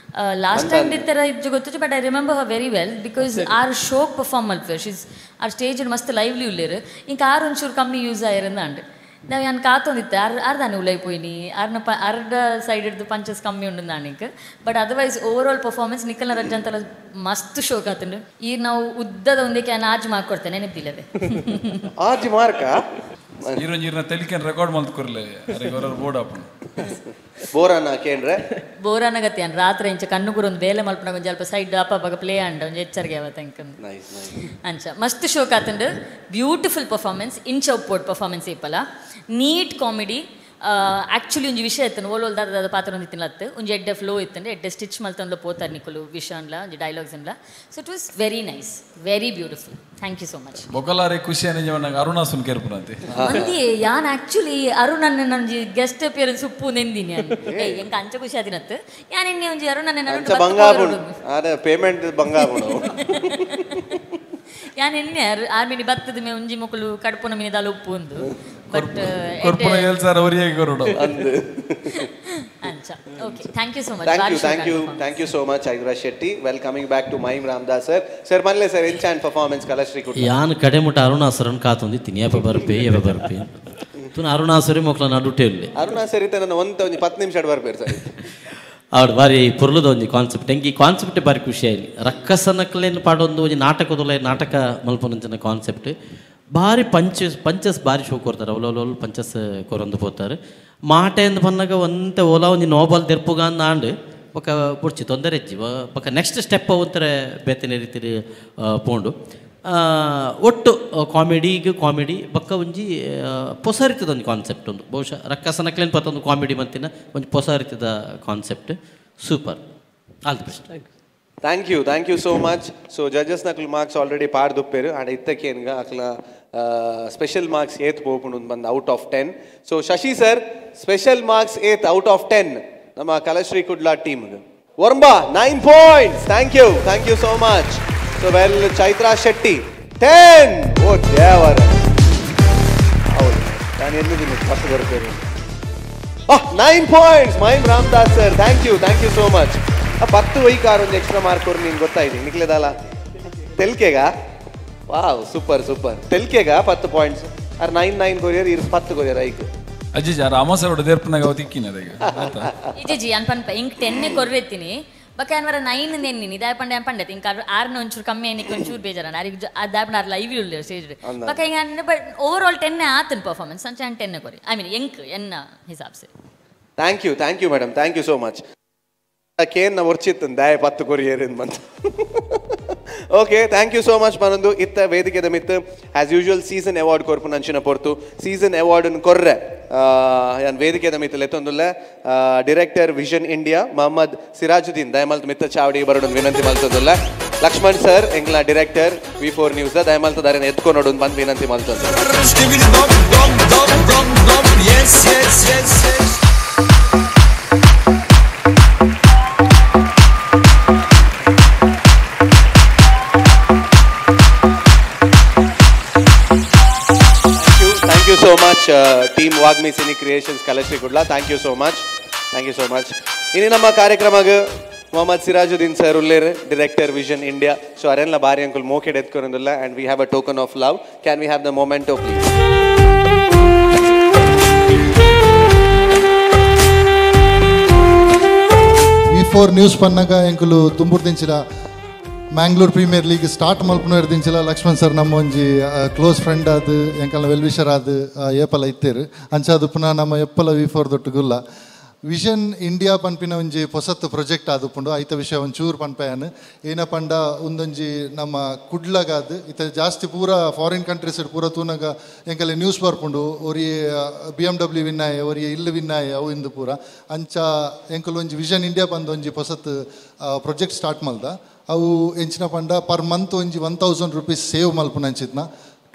ಲಾಸ್ಟ್ ಟೈಮ್ ಇತ್ತರ ಇಜ್ಜು ಗೊತ್ತು but I remember her very well because are ಶೋಕ್ perform ಮಲ್ಪೇರು she's R stage ಮಸ್ತ್ ಲೈವ್ಲಿ ಉಲ್ಲೇರು ಇಂಕ್ ಆರ್ ಒಂಚೂರು ಕಮ್ಮಿ ಯೂಸ್ ಆಯಿರಂದ ಅಂಡ್ ನಾವು ಯಾನ್ ಕಾತೊಂದಿತ್ತೆ ಆರ್ ಆರ್ ದಾನೆ ಉಲೈ ಪೋಯಿನಿ ಆರ್ನ ಪ ಅರ್ಧ ಸೈಡ್ ಹಿಡ್ದು ಪಂಚಸ್ ಕಮ್ಮಿ ಉಂಡು ನಾನಿಕ್ but otherwise overall performance ನಿಖಲ್ನ ರಜ್ಜಂತೆಲ್ಲ ಮಸ್ತ್ ಶೋಕ್ ಆತಂಡು ಈ ನಾವು ಉದ್ದದ ಒಂದಕ್ಕೆ ಆಜ್ ಮಾರ್ಕ್ ಕೊಡ್ತೇನೆ ನೆನಪಿಲ್ಲದೆ ಆಜ್ ಮಾರ್ಕ ಈರೊಂಜಿ ತೆಲಿಕೆನ್ ರೆಕಾರ್ಡ್ ಮಲ್ತ್ ಕೊರ್ಲೆ ಅರೆಗೆ ಬೋರ್ಡ್ ಆಪುಂಡು ಬೋರನ್ನ ಕೇಂದ್ರ ಬೋರನ್ನ ಗತಿ ಅನ್ ರಾತ್ರಿ ಇಂಚ ಕಣ್ಣು ಗುರೊಂದು ಬೇಲೆ ಮಲ್ಪನಾಗ ಒಂಜಿ ಅಲ್ಪ ಸೈಡ್ ಅಪ್ಪ ಅಪ್ಪಾಗ ಪ್ಲೇ ಅಂಡ ಒಂಜಿ ಎಚ್ಚರಿಗೆ ಅವತ್ತ ಅಂಚ ಮಸ್ತ್ ಶೋಕ್ ಆತಂಡು ಬ್ಯೂಟಿಫುಲ್ ಪರ್ಫಾರ್ಮೆನ್ಸ್ ಇಂಚ ಒಪ್ಪೋಡ್ ಪರ್ಫಾರ್ಮೆನ್ಸ್ ಇಪ್ಪಲ neat comedy actually ಒಂಜಿ ವಿಷಯ ಇತ್ತಂಡು ಓಲ್ ಓಲ್ ದಾದ ದಾದ ಪಾತ್ರ ಒಂದು ಇತ್ತಿನ ಒಂಜಿ ಎಡ್ಡೆ ಫ್ಲೋ ಇತ್ತಂಡು ಎಡ್ಡೆ ಸ್ಟಿಚ್ ಮಲ್ತಂದ್ಲ ಪೋತಾರೆ ನಿಕುಲು ವಿಷನ್ಲ ಒಂಜಿ dialogues ಅನ್ಲ so it was very nice very beautiful thank you so much. ಬೊಕಲಾರೆ ಖುಷಿ ಅನ್ನಿ ಅರುಣಾಸುನ್ ಕೇರ್ಪುನಂತೆ ಅಂದಿ ಯಾನ್ ಆಕ್ಚುಲಿ ಅರುಣ್ ನಂಜಿ ಗೆಸ್ಟ್ ಅಪಿಯರೆನ್ಸ್ ಉಪ್ಪು ನೆಂದಿನಿ ಎಂಕ ಅಂಚ ಖುಷಿ ಆದಿನತ್ತು ಯಾನ್ ಇನ್ನೆ ಒಂಜಿ ಅರುಣ್ ಅಂಚ ಬಂಗಾಬುಂಡು ಅದೇ ಪೇಮೆಂಟ್ ಬಂಗಾಬುಂಡು ಯಾನ್ ಎನ್ನೆ ಆರ್ಮಿನಿ ಬತ್ತದ ಮೇ ಒಂಜಿ ಮೊಕಲು ಕಡ್ಪುನ ಮೀನಿ ದಾಲ ಉಪ್ಪು ಒಂದು ಬಟ್ ಕೊರ್ಪುನ ಎಲ್ಸಾರ ಅವರಿಗೆ ಕೊರಡು ಅಂದು ಅಂಚ okay thank you so much. Thank you thank you thank you so much Chaitra Shetty. Well coming back to Mime Ramdas sir. Sir ಮನ್ಲೆ sir ಎಂಚಾಂಡ್ performance Kalashree Kudla ಯಾನ್ ಕಡೆಮುಟ ಅರುಣಾಸುರನ್ ಕಾತೊಂದಿತ್ತೀನಿ ಏಪ ಬರ್ಪೆ ಏಪ ಬರ್ಪೆ ತುನ ಅರುಣಾಸುರಿ ಮೊಕ್ಲ ನಡುಟೆ ಇಲ್ಲಿ ಅರುಣಾಸುರಿ ನನ್ನ ಒಂತ ಒಂಜಿ 10 ನಿಮಿಷ ಬರ್ಪೇರು ಸರ್. ಅವ್ರು ಬಾರಿ ಪೊರ್ಲುದ ಒಂಜಿ ಕಾನ್ಸೆಪ್ಟ್ ಎಂಕ್ ಈ ಕಾನ್ಸೆಪ್ಟ್ ಬಾರಿ ಖುಷಿ ಆಯ್ಲಿ ರಕ್ಕಸನಕ್ಲೇನು ಪಾಡೊಂದು ಒಂಜಿ ನಾಟಕದೊಲ ನಾಟಕ ಮಲ್ಪೊನಂಚಿನ ಕಾನ್ಸೆಪ್ಟ್ ಬಾರಿ ಪಂಚಸ್ ಪಂಚಸ್ ಬಾರಿ ಶೋ ಕೊರ್ತಾರೆ ಅವಲೋಲ್ ಪಂಚಸ್ ಕೊರೊಂದು ಪೋತಾರೆ ಮಾಟೆಂದು ಪನ್ನಗ ಒಂತೆ ಓಲಾ ಒಂಜಿ ನೋಬಾಲ್ ದೆರ್ಪುಗ ಅಂದ್ ಆಂಡ್ ಬೊಕ ಬೊಡ್ಚಿ ತೊಂದರೆ ಇಜ್ಜಿ ಬೊಕ ನೆಕ್ಸ್ಟ್ ಸ್ಟೆಪ್ ಒಂಥರ ಬೇತೆನೆ ರೀತಿ ಪೋಂಡು ಒಟ್ಟು ಕಾಮಿಡಿಗೆ ಕಾಮಿಡಿ ಬೊಕ್ಕ ಒಂಜಿ ಪೊಸ ರೀತಿದ ಒಂಜಿ ಕಾನ್ಸೆಪ್ಟ್ ಒಂದು ಬಹುಶಃ ರಕ್ಕಸನಕ್ಲೇನ್ ಪತ್ತೊಂದು ಕಾಮಿಡಿ ಮಂತಿನ ಒಂಜಿ ಪೊಸ ರೀತಿದ concept super all the best. Thank you thank you so much. So judges ನಕ್ಲು marks already ಪಾಡ್ದುಪ್ಪೇರು and ಇತ್ತಕ್ಕೇನ್ಗ ಅಕ್ಲ special marks ಏತ್ ಪೋಪುಂಡು ಬಂದು out of 10. So Shashi sir special marks ಏತ್ ಔಟ್ ಆಫ್ 10 ನಮ್ಮ ಕಲಶ್ರೀ Kudla team ವರ್ಂಬಾ 9 points. Thank you thank you so much. So well Chaitra Shetty 10. ಓ ದೇವರ ಹೌದು ನಾನು ಎಲ್ಲಿದ್ದೀನಿ first ಬರ್ತೇನೆ 9 points Mime Ramdas sir. Thank you thank you so much. 10 ವೈಕಾರ್ ಒಂದು extra mark ಕೊರು ನೀನು ಗೊತ್ತಾಯ್ತು ನಿಕ್ಲೆದಲ್ಲ ತೆಲ್ಕೆಗ wow super super ತೆಲ್ಕೆಗ 10 points R 9 9 courier ಇರ್ 10 courier ಐಕ್ ಅಜ್ಜಿ ಆರ್ ಅಮಾಸೆ ದೇರ್ಪನಾಗ ಅವ ತಿಕ್ಕಿನ ಇಜ್ಜಿ ಅನ್ ಪನ್ಪ ಇಂಕ್ 10 ಕೊರ್ರೆತ್ತೀನಿ ಬಕ್ಕ ಅನ್ವರ 9 ನೆನ್ನಿನಿ ಇದಾಯ ಪಂಡೆ ಪಂಡೆ ಇಂಕ ಆರ್ನ ಒಂಚೂರು ಕಮ್ಮಿ ಐನಿಕ್ ಒಂಚೂರು ಬೇಜಾರ ಆರಿಗೆ ಅದಾಪಂಡ ಆರ್ ಲೈವ್ ಉಳ್ಳೆ ಸ್ಟೇಜ್ ಬಕ್ಕ ಹಿಂಗ but over all 10 ಆತನ್ ಪರ್ಫಾರ್ಮೆನ್ಸ್ ಅಂಚ 10 ಕೊರಿ I mean ಎಂಕ್ ಎನ್ನ ಹಿಸಾಬ್ ಸೆ. Thank you madam thank you so much. Kane ಒರ್ಚಿತ್ತು ದಾಯ 10 courier ಬಂತು. Okay, thank you so much ಪನೊಂದು ಇತ್ತ ವೇದಿಕೆದ ಮಿತ್ತು as usual season award ಕೊರ್ಪು ನಂಚಿನ ಪೊರ್ತು ಸೀಸನ್ ಅವಾರ್ಡ್ ಕೊರ್ರೆ ಯಾನ್ ವೇದಿಕೆದ ಮಿತ್ತು ಲೆತ್ತೊಂದುಲ್ಲ director vision India Mohammed Sirajuddin ದಯಮಲ್ತ್ ಮಿತ್ತ ಚಾವಡಿ ಬರೋಡು ವಿನಂತಿ ಮಲ್ತೊಂದುಲ್ಲ. ಲಕ್ಷ್ಮಣ್ ಸರ್ ಎಂಗ್ಲ director V4 news ದಯಮಲ್ತ ದಾರಿನ ಎತ್ಕೊನೋಡು ಬಂದು ವಿನಂತಿ ಮಲ್ತೊಂದು. Thank you so much, team Vagmi Cine Creations Kalashri Kudla. Thank you so much. Thank you so much. ಇನಿ ನಮ್ಮ ಕಾರ್ಯಕ್ರಮಗ ಮೊಹಮ್ಮದ್ ಸಿರಾಜುದ್ದೀನ್ ಸರ್ ಉಲ್ಲೇರ್ director vision India. So ಅರೆನ್ಲ ಬಾರಿ ಅಂಕುಲ್ ಮೋಕೆಡ್ ಎತ್ಕೊರಂದುಲ್ಲ and we have a token of love. Can we have the memento please? V4 news ಪನ್ನಗ ಎಂಕುಲು ದುಂಬುರ್ದಿಂಚಿಲ Mangalore premier league start ಮಲ್ಪುನ ದಿಂಚಿಲ Lakshman sir ನಮ್ಮ ಒಂಜಿ ಕ್ಲೋಸ್ ಫ್ರೆಂಡ್ ಆದ್ ಎಂಕಲ್ನ ವೆಲ್ ವಿಷರ್ ಆದ್ ಏಪಲ ಇತ್ತೇರು ಅಂಚಾದ್ ಪುನಃ ನಮ್ಮ ಎಪ್ಪಲ V4 ದೊಟ್ಟುಗುಲ್ಲ ವಿಷನ್ India ಪನ್ಪಿನ ಒಂಜಿ ಪೊಸತ್ತು ಪ್ರೊಜೆಕ್ಟ್ ಆದುಪ್ಪುಂಡು ಐತ ವಿಷಯ ಒಂಚೂರು ಪನ್ಪಯಾನ್ ಏನ ಪಂಡ ಒಂದೊಂಜಿ ನಮ್ಮ ಕುಡ್ಲಗಾದ್ ಇತ್ತ ಜಾಸ್ತಿ ಪೂರ ಫಾರಿನ್ ಕಂಟ್ರೀಸ್ ಪೂರ ತೂನಗ ಎಂಕಲೆ ನ್ಯೂಸ್ ಬರ್ಪುಂಡು ಒರಿ BMW ವಿನ್ನಾಯ ಒರಿ ಇಲ್ಲು ವಿನ್ನಾಯ ಅವು ಇಂದು ಪೂರ ಅಂಚ ಎಂಕಲ್ ಒಂಜಿ ವಿಷನ್ ಇಂಡಿಯಾ ಪಂದ ಒಂಜಿ ಪೊಸತ್ತು ಪ್ರೊಜೆಕ್ಟ್ ಸ್ಟಾರ್ಟ್ ಮಲ್ದ ಅವು ಎಂಚಿನ ಪಂಡ ಪರ್ ಮಂತ್ ಒಂಜಿ 1000 ರೂಪೀಸ್ ಸೇವ್ ಮಲ್ಪುನ ಅಂಚಿತ್ನ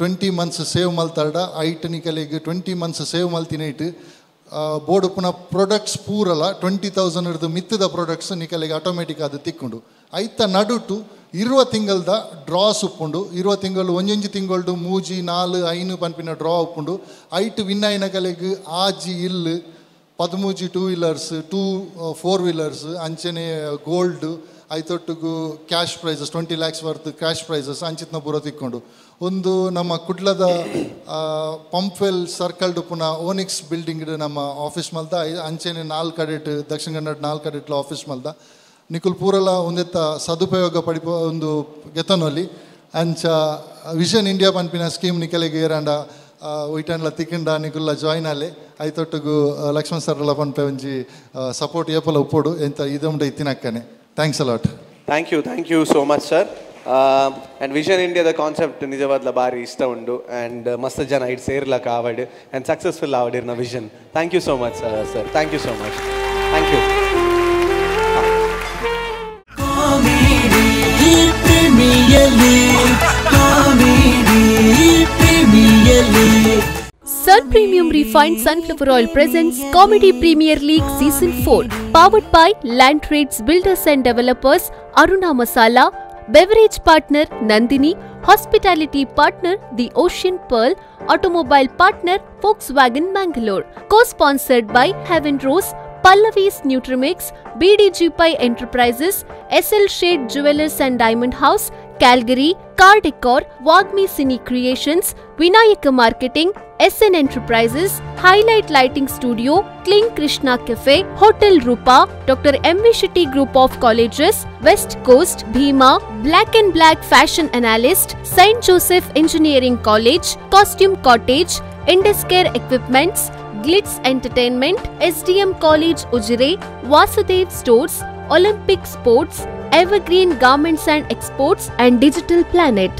20 ಮಂತ್ಸ್ ಸೇವ್ ಮಲ್ತಾಡ ಐಟ್ ನಿಕಲೆಗ್ 20 ಮಂತ್ಸ್ ಸೇವ್ ಮಲ್ತಿನ ಇಟ್ಟು ಬೋರ್ಡ್ ಉಪ್ಪುನ ಪ್ರೊಡಕ್ಟ್ಸ್ ಪೂರಲ 20,000 ಹಿಡಿದು ಮಿತ್ತದ ಪ್ರೊಡಕ್ಟ್ಸ್ ನಿಕಲೆಗೆ ಆಟೋಮೆಟಿಕ್ ಅದು ತಿಕ್ಕೊಂಡು ಐತ ನಡುಟು ಇರುವ ತಿಂಗಳದ ಡ್ರಾಸ್ ಉಪ್ಪುಂಡು ಇರುವ ತಿಂಗಳು ಒಂಜೊಂಜಿ ತಿಂಗಳದು 3 4 5 ಪನ್ಪಿನ ಡ್ರಾ ಉಪ್ಪುಂಡು ಐಟ್ ವಿನ್ ಆಯಿನ ಕಲೆಗ್ ಆಜಿ ಇಲ್ಲು 13 2 ವೀಲರ್ಸ್ 2 4 ವೀಲರ್ಸ್ ಅಂಚನೆ ಗೋಲ್ಡ್ ಐತೊಟ್ಟಿಗೂ cash prizes 20 lakhs worth cash prizes ಅಂಚಿತ್ನ ಪೂರ ತಿಕ್ಕೊಂಡು ಒಂದು ನಮ್ಮ ಕುಡ್ಲದ ಪಂಪ್ವೆಲ್ ಸರ್ಕಲ್ಡ್ ಪುನಃ ಓನಿಕ್ಸ್ ಬಿಲ್ಡಿಂಗ್ ನಮ್ಮ ಆಫೀಸ್ ಮಲ್ದ ಅಂಚೆನೆ 4 ಕಡೆಟ್ ದಕ್ಷಿಣ ಕನ್ನಡ 4 ಕಡೆಟ್ಲ ಆಫೀಸ್ ಮಲ್ದ ನಿಕುಲ್ ಪೂರಲ ಒಂದೆತ್ತ ಸದುಪಯೋಗ ಪಡಿಪ ಒಂದು ಗೆತನೊಲಿ ಅಂಚ ವಿಷನ್ ಇಂಡಿಯಾ ಪನ್ಪಿನ ಸ್ಕೀಮ್ ನಿಕಲೆಗೆ ಏರಾಂಡ ಒಯ್ಟಂಡ್ಲ ತಿಕ್ಕಂಡ ನಿಕುಲ್ಲ ಜಾಯ್ನ್ ಆಲೆ ಐತೊಟ್ಟಿಗೂ ಲಕ್ಷ್ಮಣ್ ಸರ್ಲ ಪನ್ಪೆ ಒಂಜಿ ಸಪೋರ್ಟ್ ಏಪಲ ಉಪ್ಪೋಡು ಎಂತ ಇದೊಂಡ ಇತ್ತಿನಕ್ಕನೆ. Thanks a lot. Thank you so much, sir. And Vision India the concept ನಿಜವಾದ್ಲ ಬಾರಿ ಇಷ್ಟ ಉಂಡು and ಮಸ್ತ್ ಜನ it ಸೇರ್ಲಕ ಆವಡ್ and successful ಆವಡ್ ಇರ್ನ vision. Thank you so much, sir. Thank you so much. Thank you. Comedy Premier League, Comedy Premier League. Sun Premium Refined Sunflower Oil presents Comedy Premier League Season 4, powered by Land Trades Builders and Developers, Aruna Masala, Beverage Partner Nandini, Hospitality Partner The Ocean Pearl, Automobile Partner Volkswagen Mangalore, co-sponsored by Heaven Rose, Pallavi's Nutrimix, BDG Pai Enterprises, SL Shade Jewelers and Diamond House, Calgary, Car Decor, Wagmi Cine Creations, Vinayaka Marketing, SN Enterprises, Highlight Lighting Studio, Kling Krishna Cafe, Hotel Rupa, Dr. M.V. Shetty Group of Colleges, West Coast, Bhima, Black and Black Fashion Analyst, St. Joseph Engineering College, Costume Cottage, Induscare Equipments, Glitz Entertainment, SDM College Ujire, Vasudev Stores, Olympic Sports, Evergreen Garments and Exports and Digital Planet.